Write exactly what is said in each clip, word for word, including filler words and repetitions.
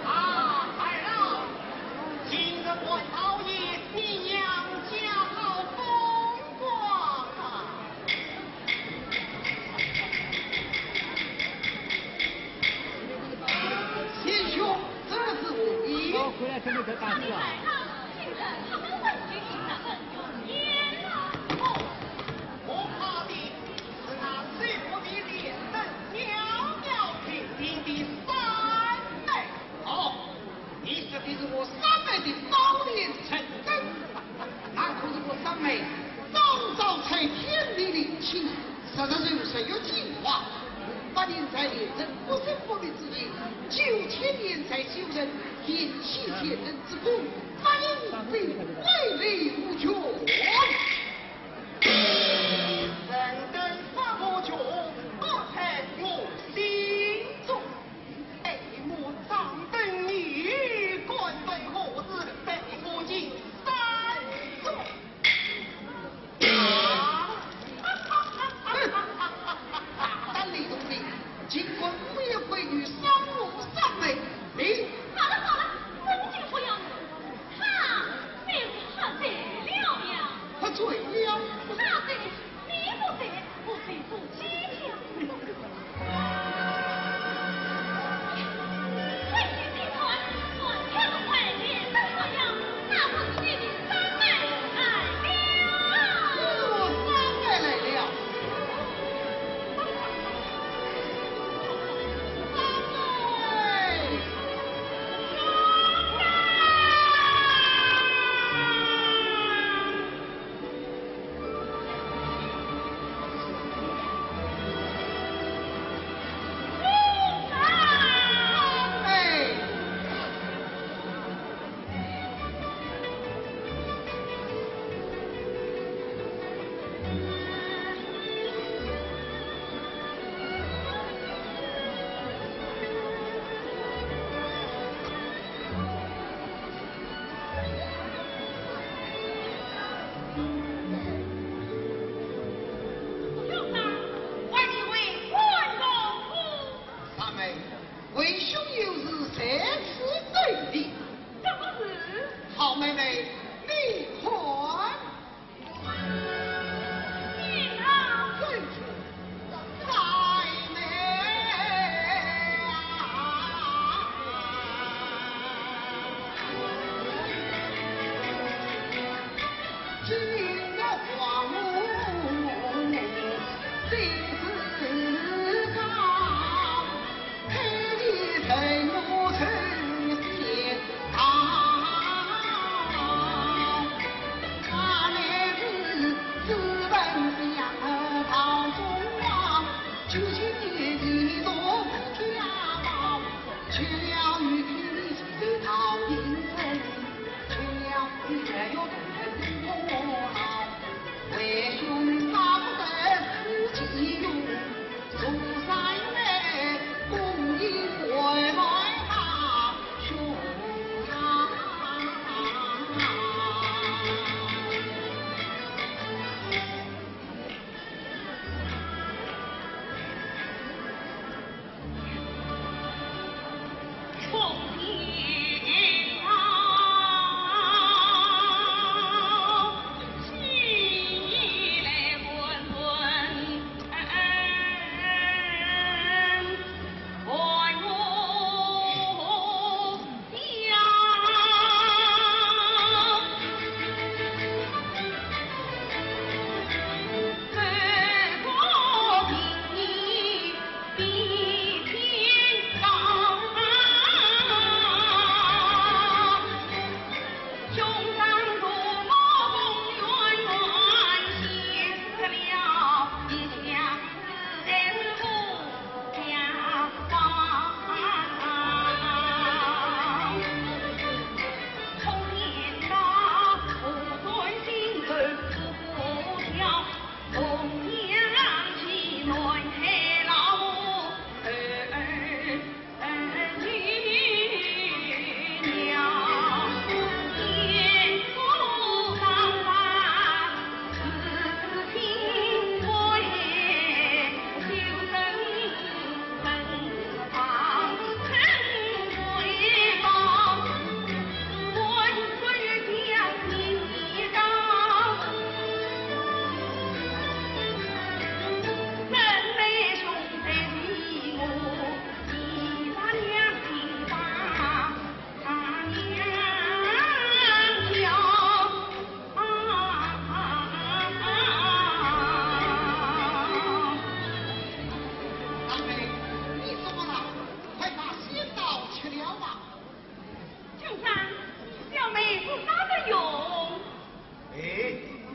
啊，二老，今日观老爷，你娘家好风光啊！贤兄，这是何意？哦，回来真的在打字啊。 我怕的是那水泊的莲灯袅袅平平的三妹。哦，你说的是我三妹的宝莲成灯，那可是我三妹早早在天地里起，十日后十月进化，五百年在莲城不生不灭之地，九千年在修人，引起仙人之风，发扬的威力无穷。 人等发我穷，不在我心中。被我掌灯谜语，敢对何事被我进山中？啊！大胆李东林，竟敢污言秽语，伤我三妹，你……好了好了，这句不要了。 他就是喝醉了呀。喝醉了？他醉，你不醉，我谁不醉呀？快些地团，我跳快点，等我呀，那是你的三妹来了。我三妹来了。 三妹！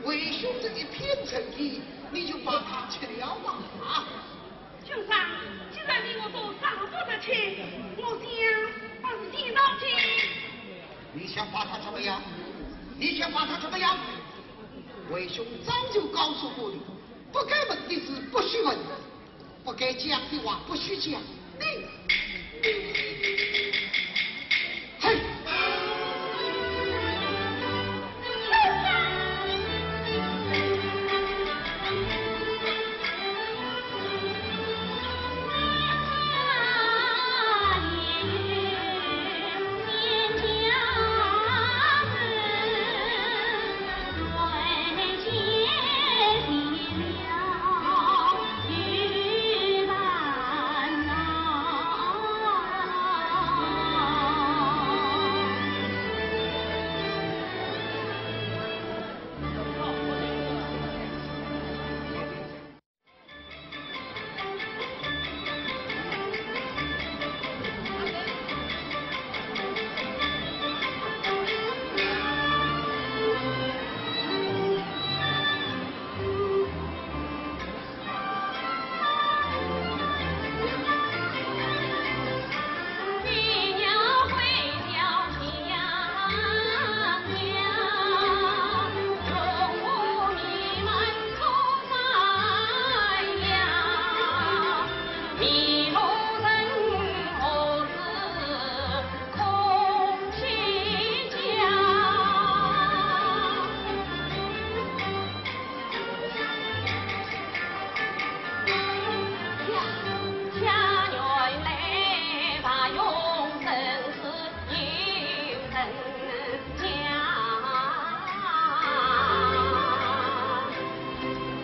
为兄这一片诚意，你就把它吃了吧。啊，先生，既然你我都上不得去，我想还是先道去。你想把它怎么样？你想把它怎么样？为兄早就告诉过你，不该问的事不许问，不该讲的话不许讲。你，你，嘿！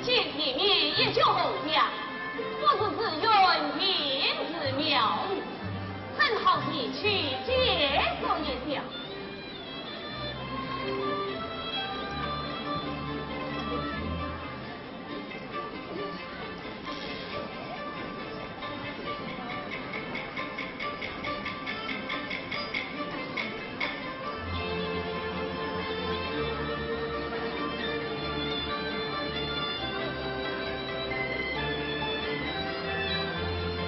见前面一角红墙，不知是园亭是庙宇，正好前去解说一下。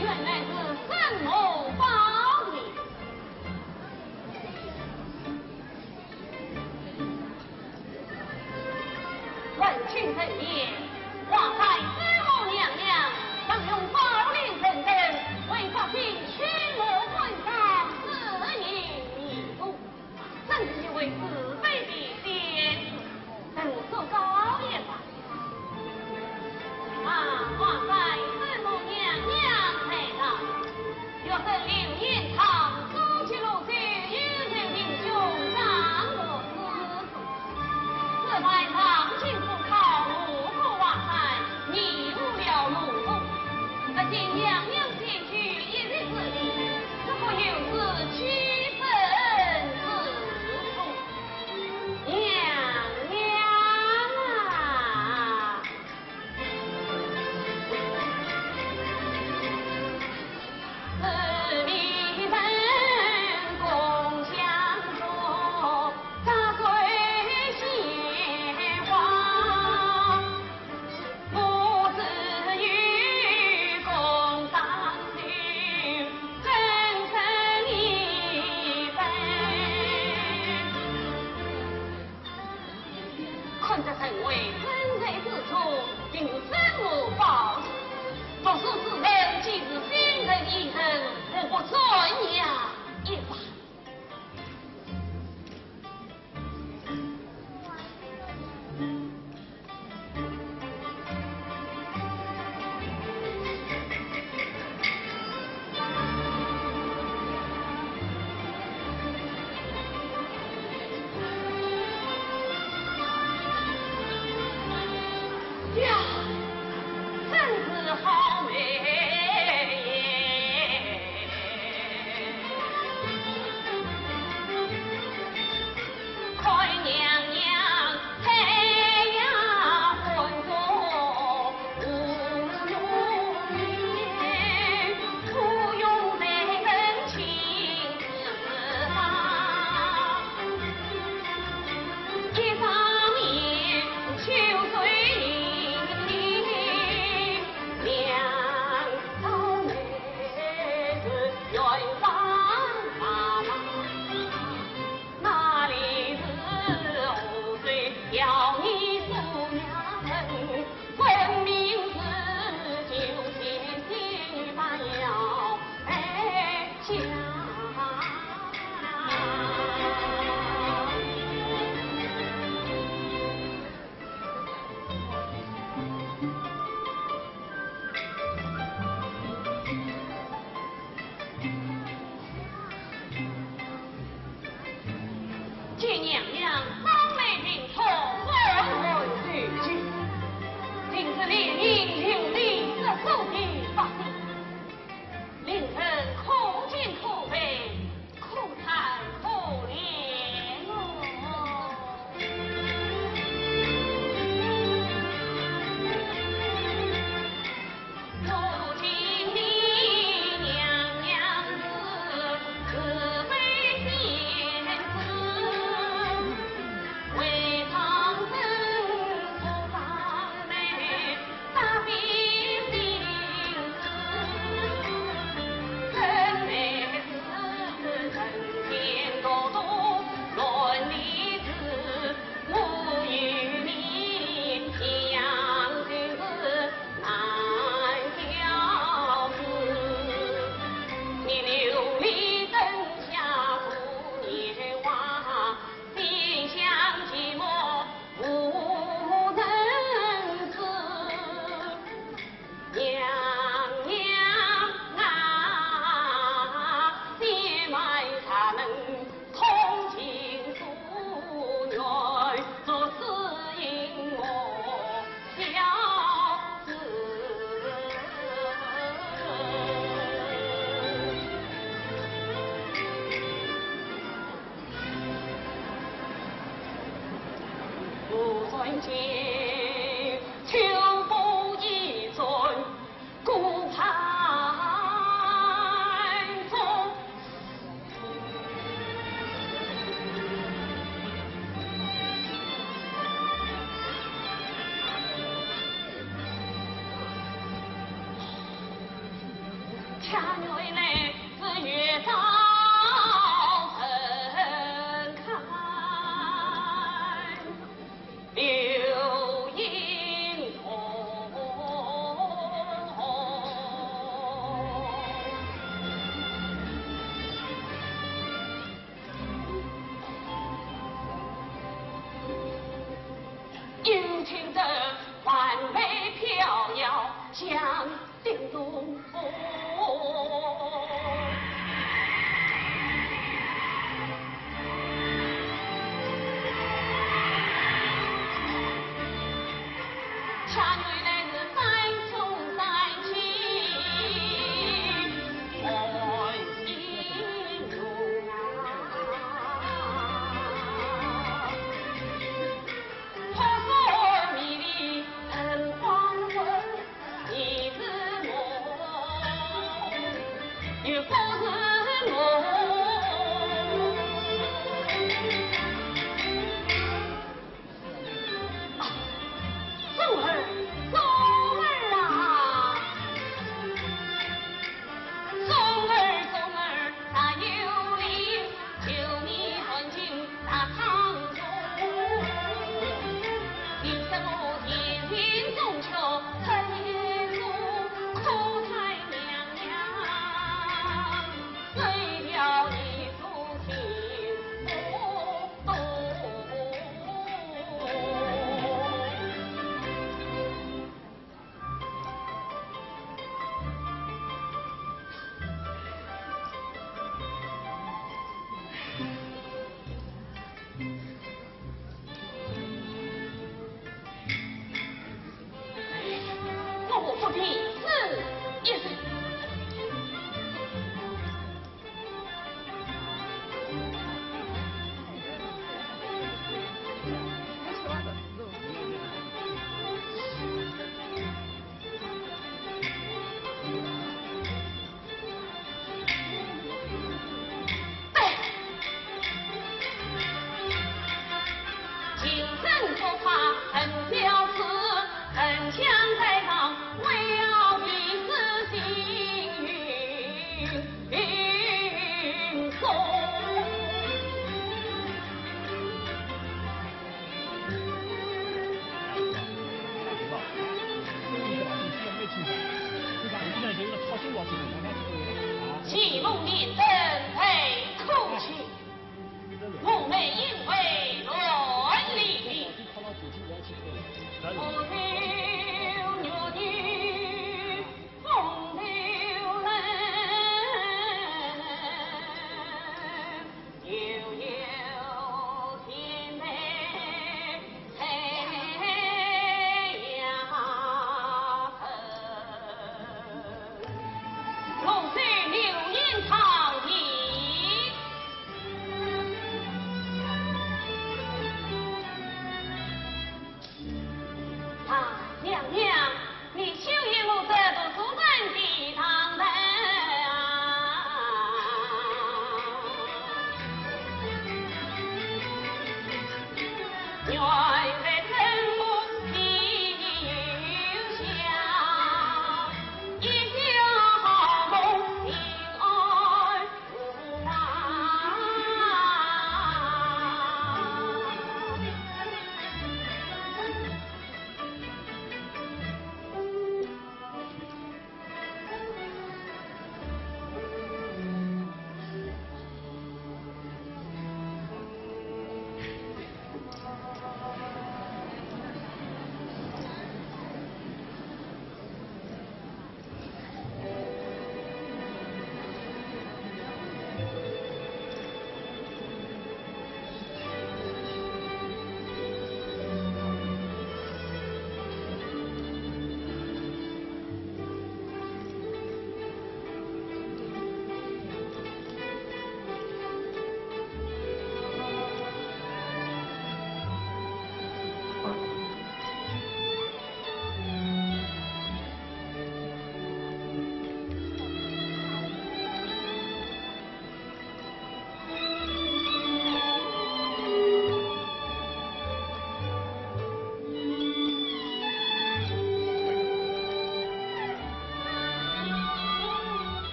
原来是圣母宝殿。 闻听人言，话说圣母娘娘曾用宝莲神灯为百姓驱魔关山，治愈迷途，真是一位慈悲的天子，能受高也罢。啊，话说圣母娘娘在上， 学生刘延昌，初起龙首，有人名叫张国师。此番上京赴考，路过华山，迷误了路途。不知娘娘仙居一日之地，是否有此启程之处？娘娘啊！ 看得陈为正在之中，并有圣母保佑。读书之人既是心诚意诚，何不转让一把？ 呀，真是好美。有情人万里飘摇，像 叮咚。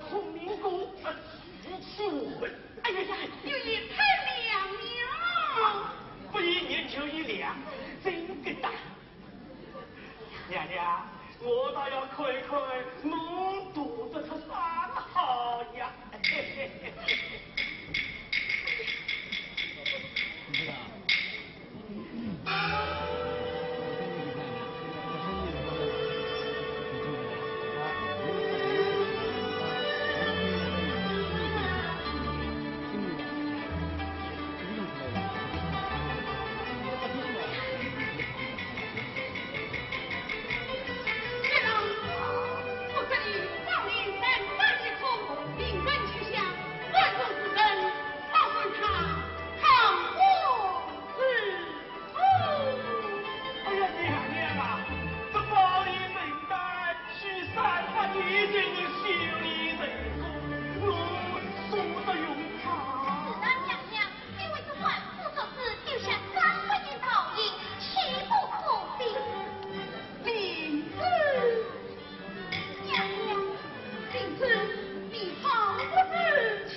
孔明公，呃，徐启文。哎呀呀，有眼太亮了。不一眼就一亮，真个大。娘娘，我倒要看一看侬读得出啥个好呀。哎呀，娘娘啊，这宝莲灯胆，许三八年就是修炼成功，我送得用场。是啊，娘娘，你为这万福做事，留下三百年道行，岂不可惜？灵芝。 娘娘，灵芝，你方不知情。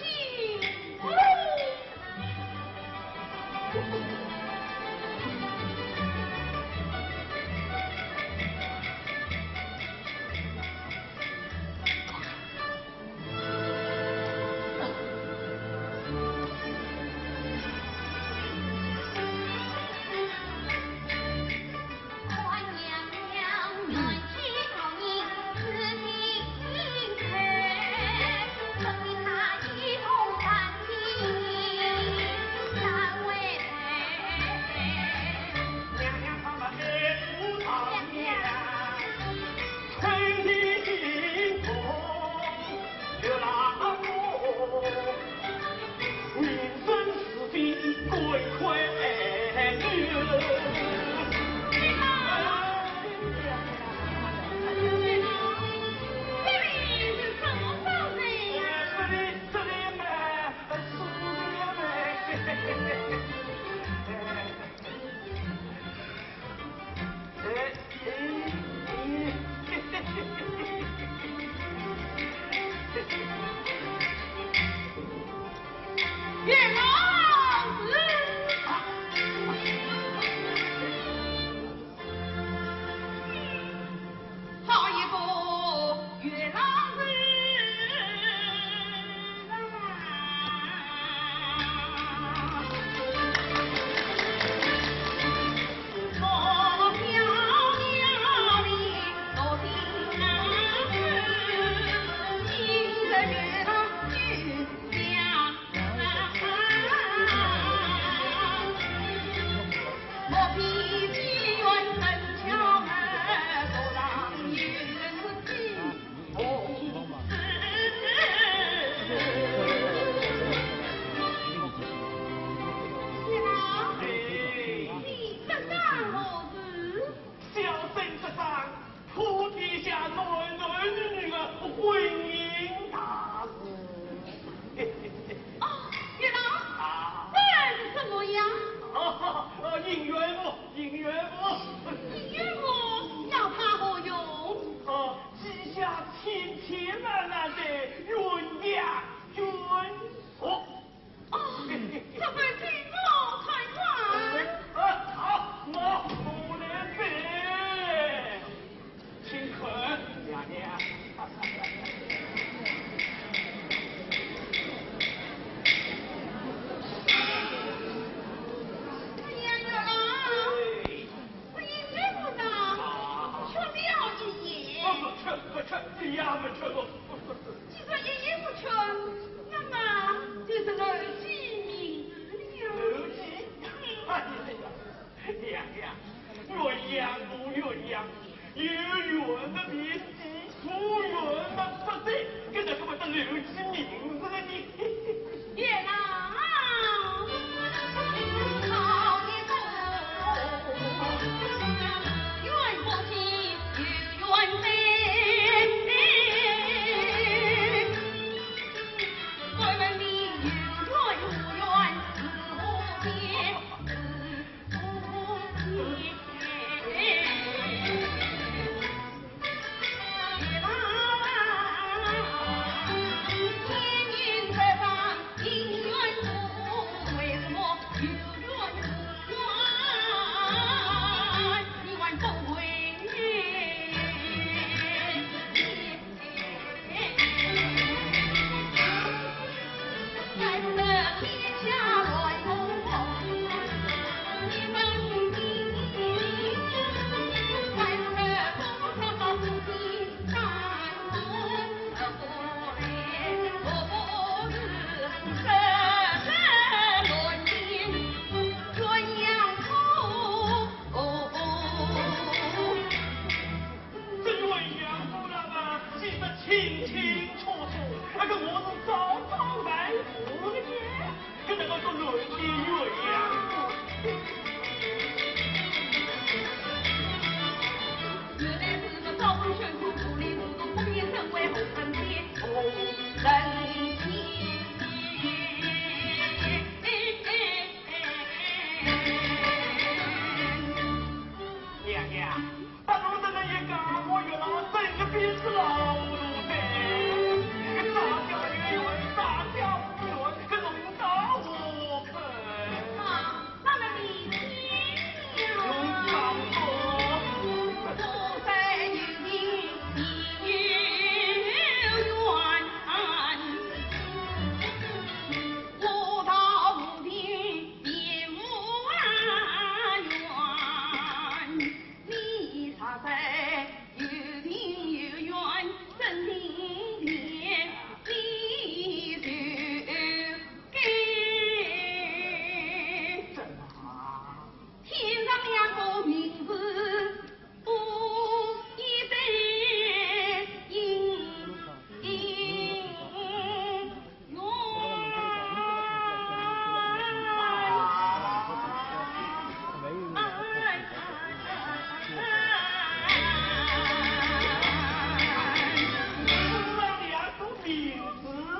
小生这桩 普天下男男女女的婚姻大事。哦，月老，啊。这是什么呀？哦，哦，姻缘簿，姻缘簿。姻缘簿要它何用？哦，记下千千万万的冤家冤仇。 哦，这本给我看看。啊，好，我不能背。请看，娘娘。哎呀，月老，哎。我姻缘簿上缺了一页。不，不缺，不缺，一样不缺。 既然一言不全，那么就是漏记名字了。漏记？哎呀，娘娘，鸳鸯不鸳鸯，有缘的便记，无缘的不记，跟那个么得漏记名字了呢。月老，好一个，缘不清，有缘难。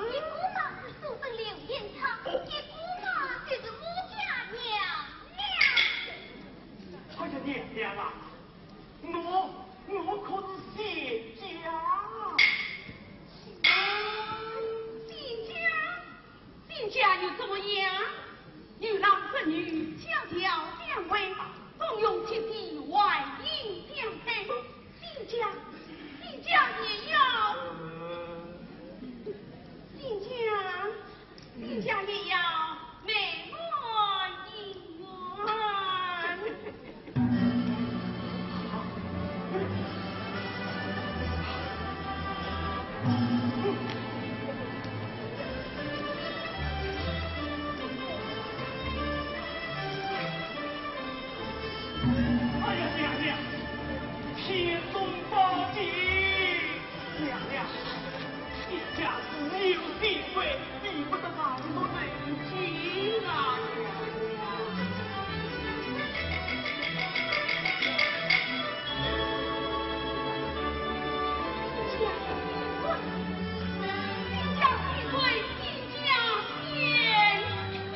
一个嘛是书生柳延昌，一个嘛就是我家娘娘。哎呀，娘娘啊，我，我可是谢家。谢家？谢家又怎么样？牛郎织女，小调相会，总有其事，外应相配。 谢家，谢家也要。谢家，谢家也要，美满姻缘。哎呀，娘娘，天公保佑！娘娘，谢家自有喜归，比不得外头人家啊，娘娘。谢家喜归，谢家千岁。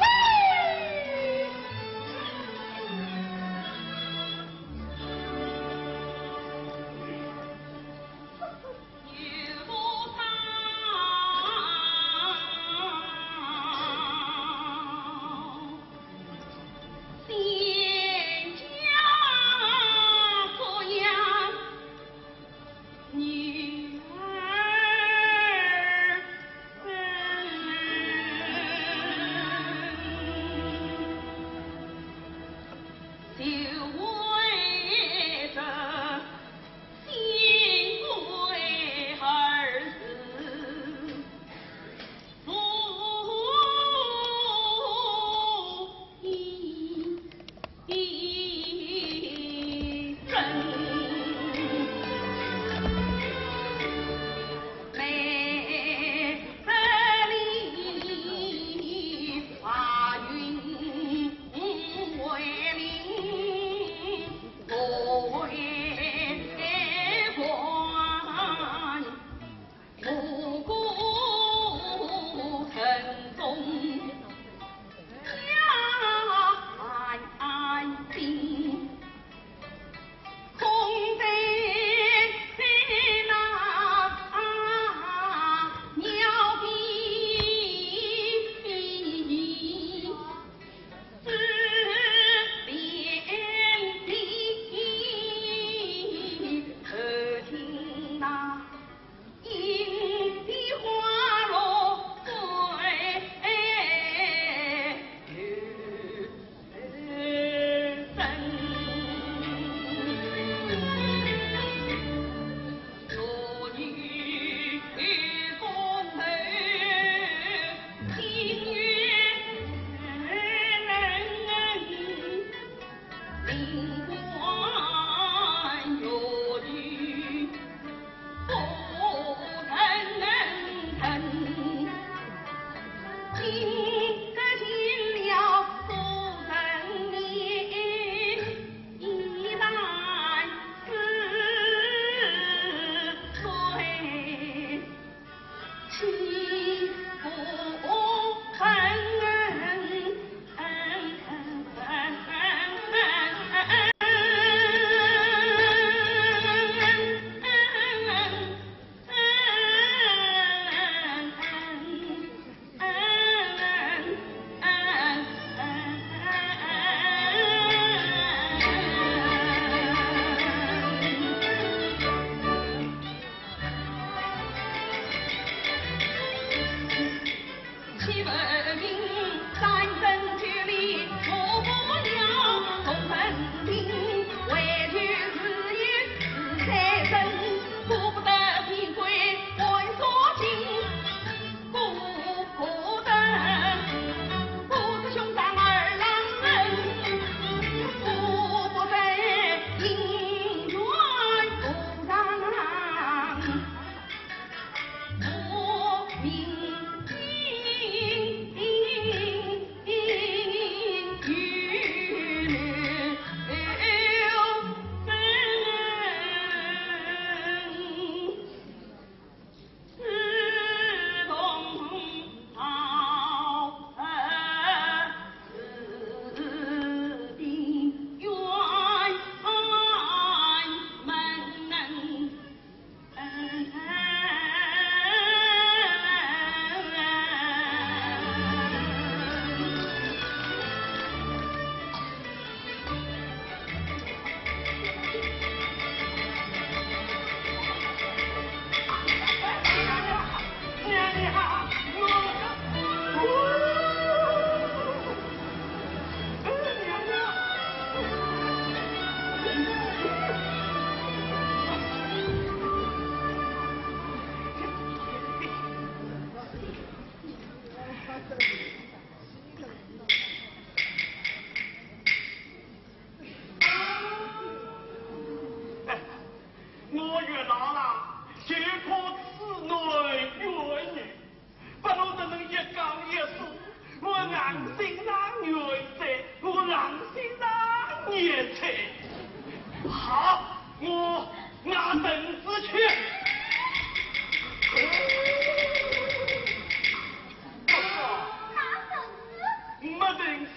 狼心狼肺哉，我狼心狼肺哉。好，我拿凳子去。不过，拿凳子？没凳子，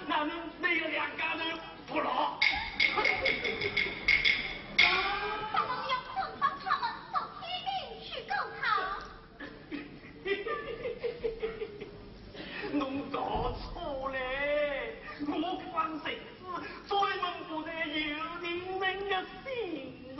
哪能拿两家头 不了。咱们要捆绑他们，到天庭去告状。侬搞错了，我放绳子，专门绑在有情人的心上。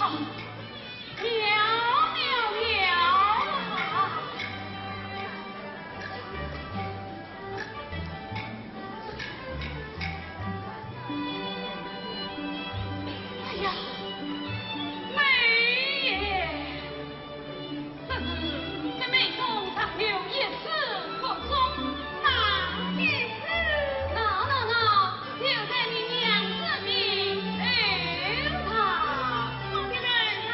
妙妙妙！哎呀，妹耶！这是这妹中尚有一子，可中哪一子？喏喏喏，就在你娘子面前。夫人，她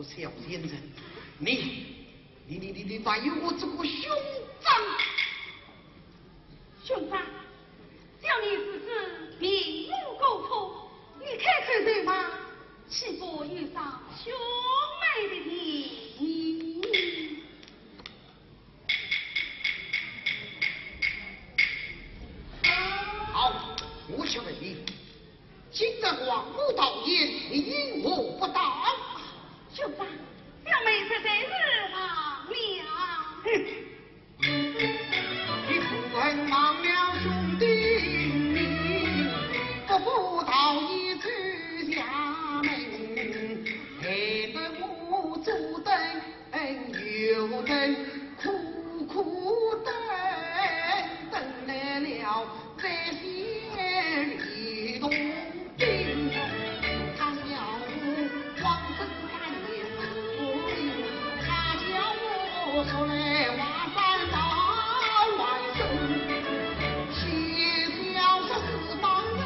小贱人，你，你，你，你，你还有我这个兄长？兄长，想你此事并无过错，你开口就骂，岂不有伤兄妹的情？ 好，我且问你，今日王母道演，你因何不到？兄长，表妹实在是忘了。哼！你不肯忘了兄弟名，不服道演出衙门，害得我坐等 又等，苦苦等，等来了万岁一动兵。他叫我王孙三年，他叫我说来华山到万岁，先晓得是帮人，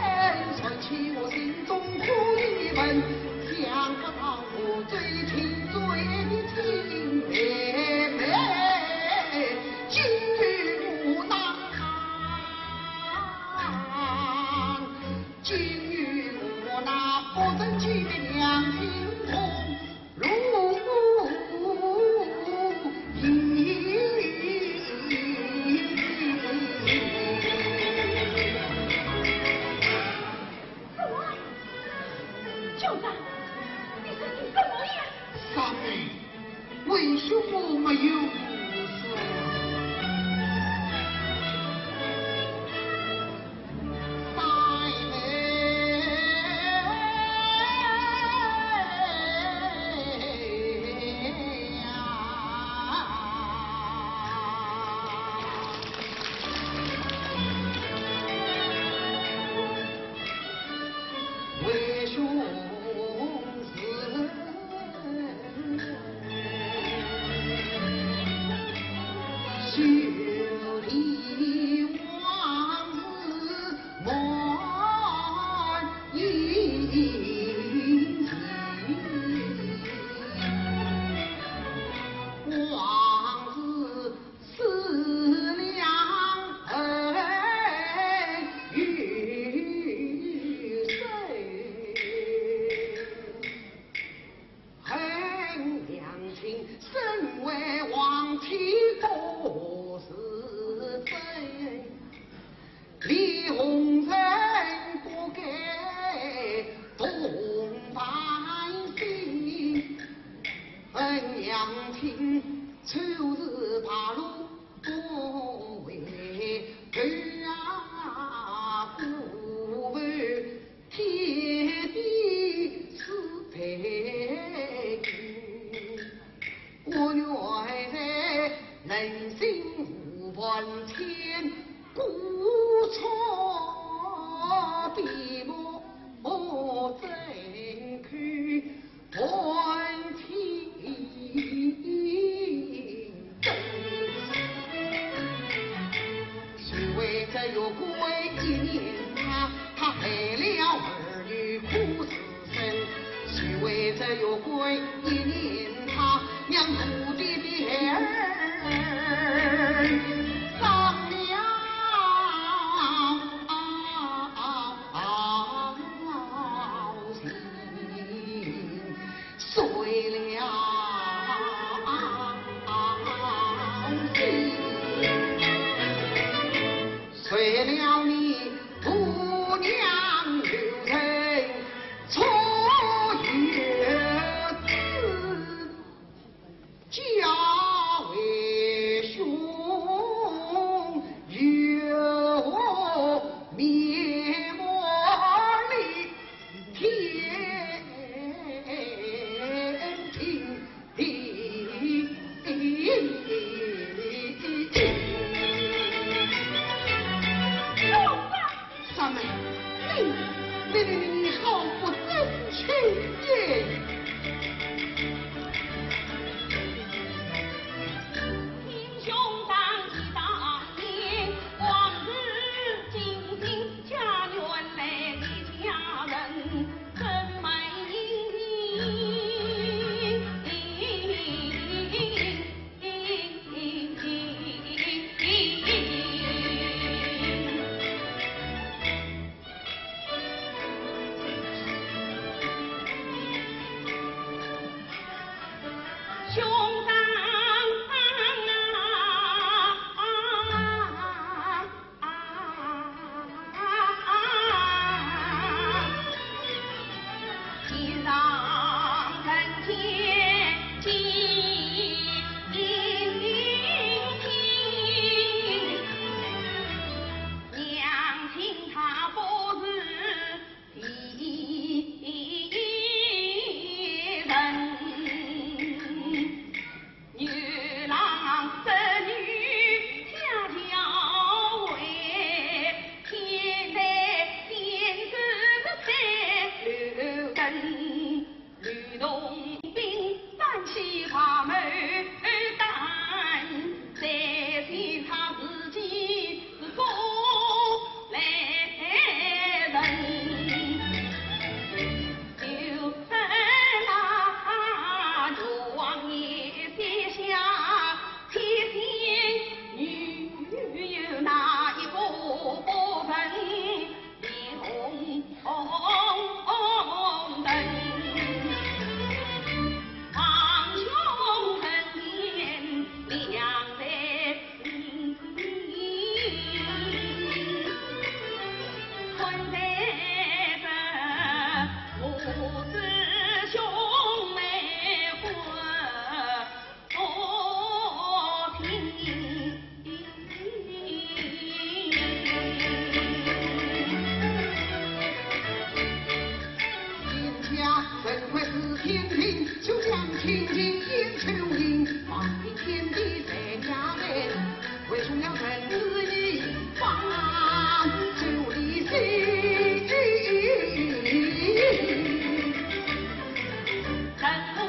传起我心中苦一问，想不到 我最亲最的亲妹妹，竟与我那，竟与我那不争气的娘亲同路。 什么？兄长，你说些什么呀？三妹，为什么没有事？三妹呀！ 为兄是，兄弟往事难以忘记，往事 思量恩与仇，恨娘亲身为皇亲国事者， 连红尘不改动凡心，恨娘亲处处败露不回头啊，辜负天地之配。 我愿在人心无半千古错的墓，真去断情根。 谁为这月桂一念他，他害了儿女苦子孙。谁为这月桂一念他，让苦爹爹儿伤了心。 碎了心，碎了你姑娘留人错月子。 家为兄兄长啊，天上人间尽听，娘亲她不是 一人，牛郎织女家教会，天台仙子在留神。 吕洞宾单膝下牡丹，再见他自己是过来人。就在那王爷膝下，天仙女有那一个夫人， 面红红灯，堂兄人面两在心，困在这母子兄妹婚。 人家人贵是天庭，就像天庭演秋云，望尽天地在家门，为重要人子一方，就离心。人无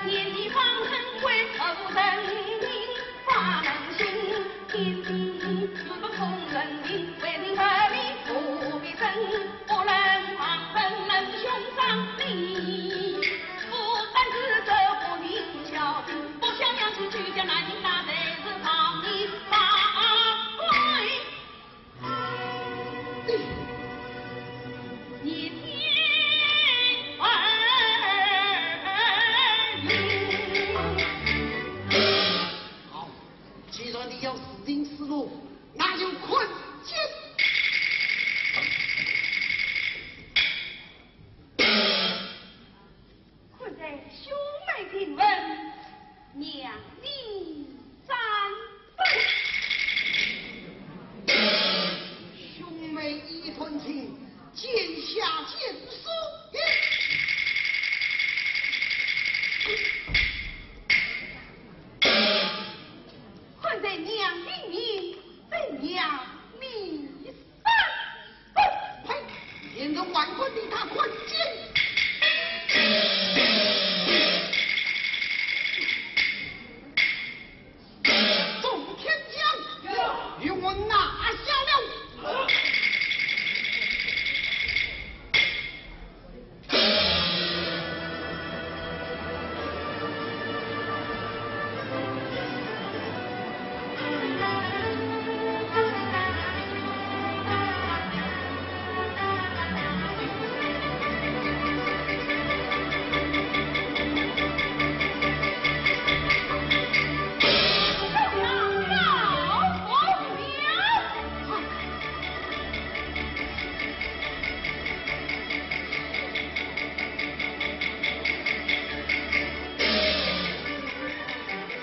天地方人贵，何人民 法能行，天地不同人民，为民为民不必争，不论旁人能兄长你。不但是这不明孝子，不孝养子，居家难行，那才是朝你法规。你听而明。好， 既然你要自定死路，那就困监。困在兄妹平分，娘你斩首。兄妹一段情， 见下见所也。看在娘的面，被娘你杀。呸！连同万贯的大款进。 众天将，与我拿下了。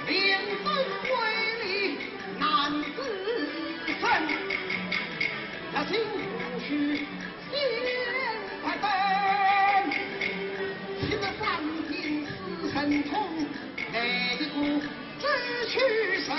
两分为礼难自胜，那请不须 心不等，听得三军死神痛，来一个只取人。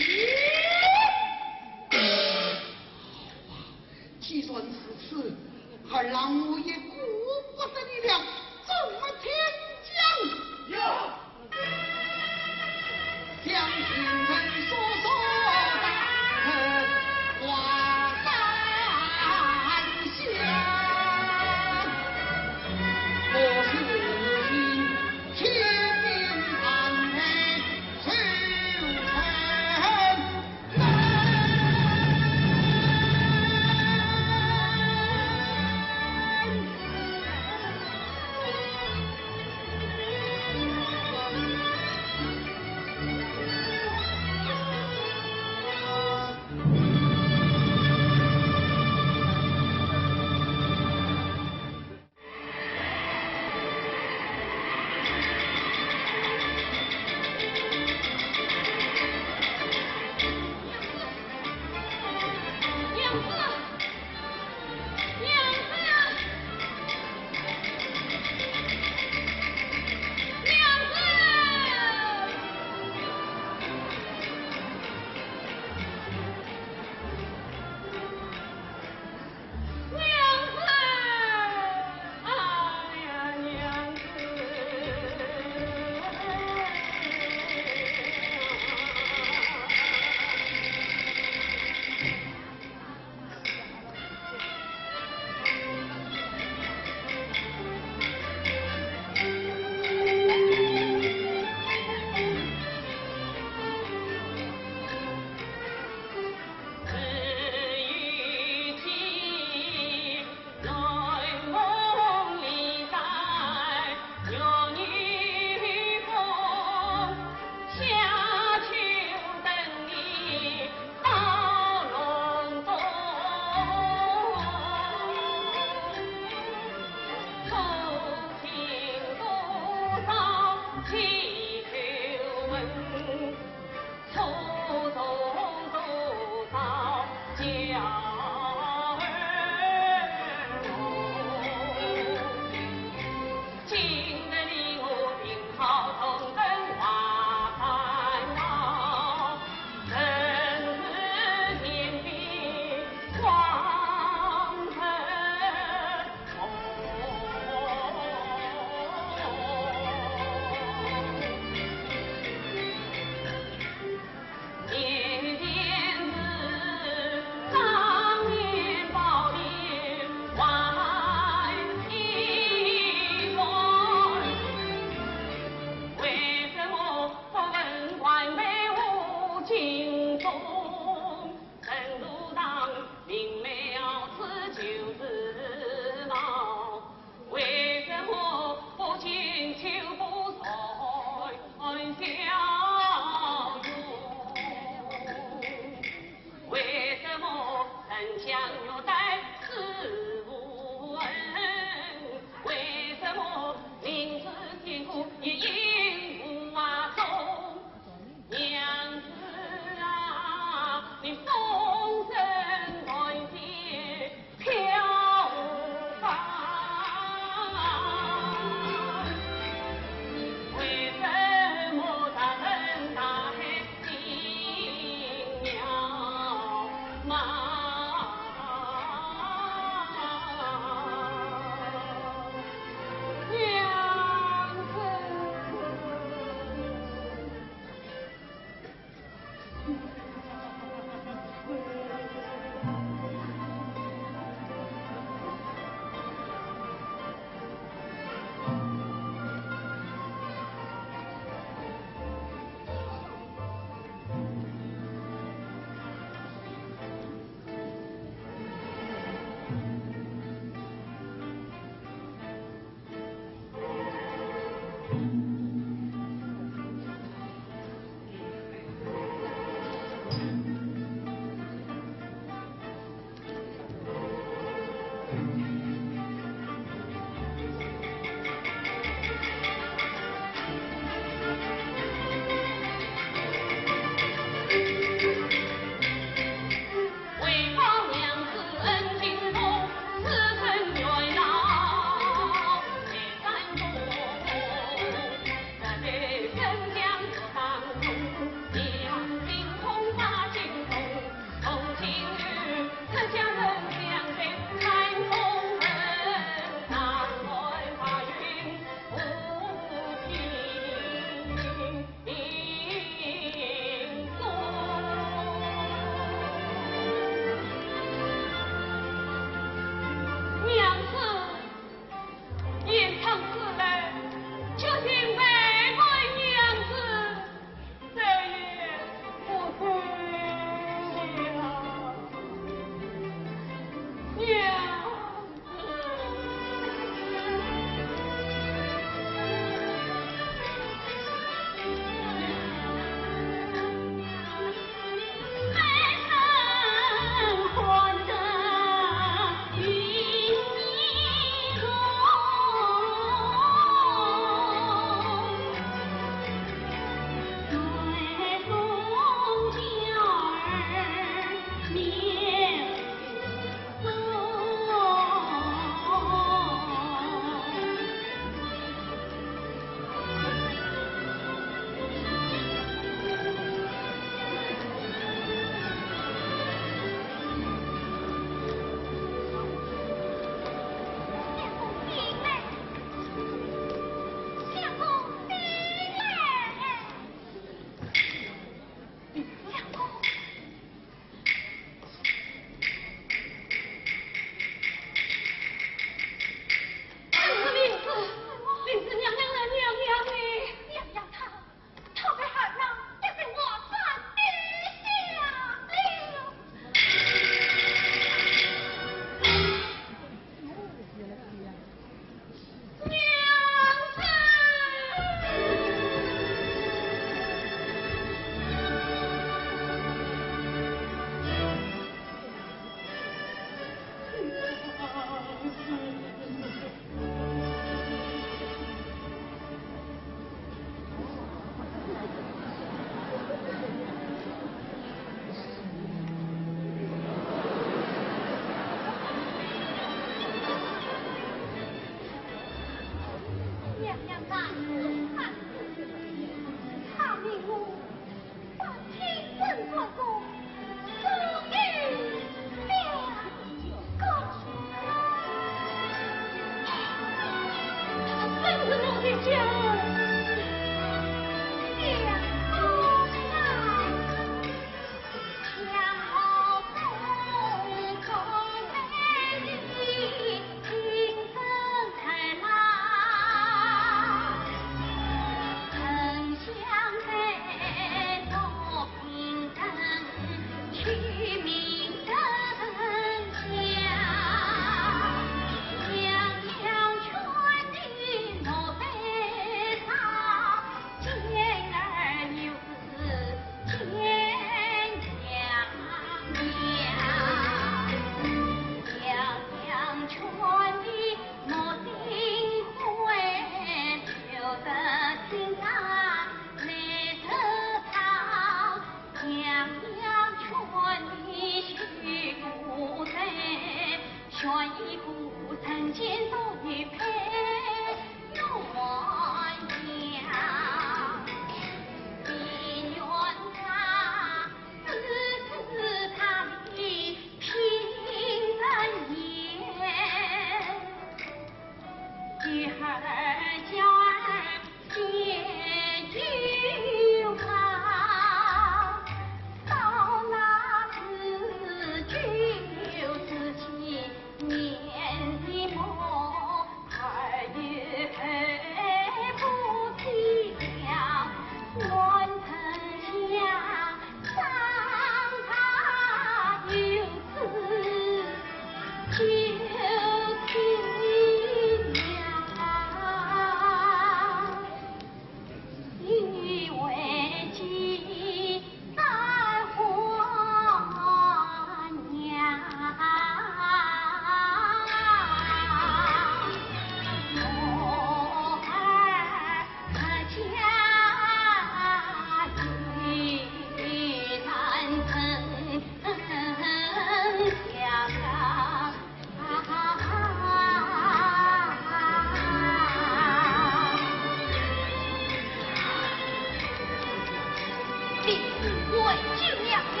你是为救娘娘，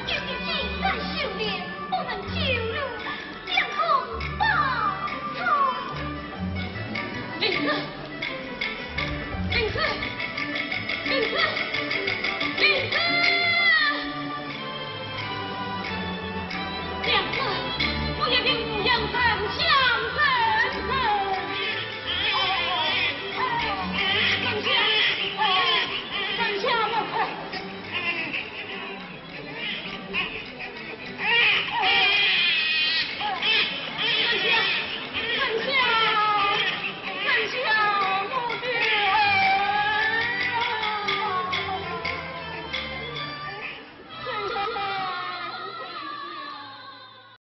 就是竟敢修炼，不能救了。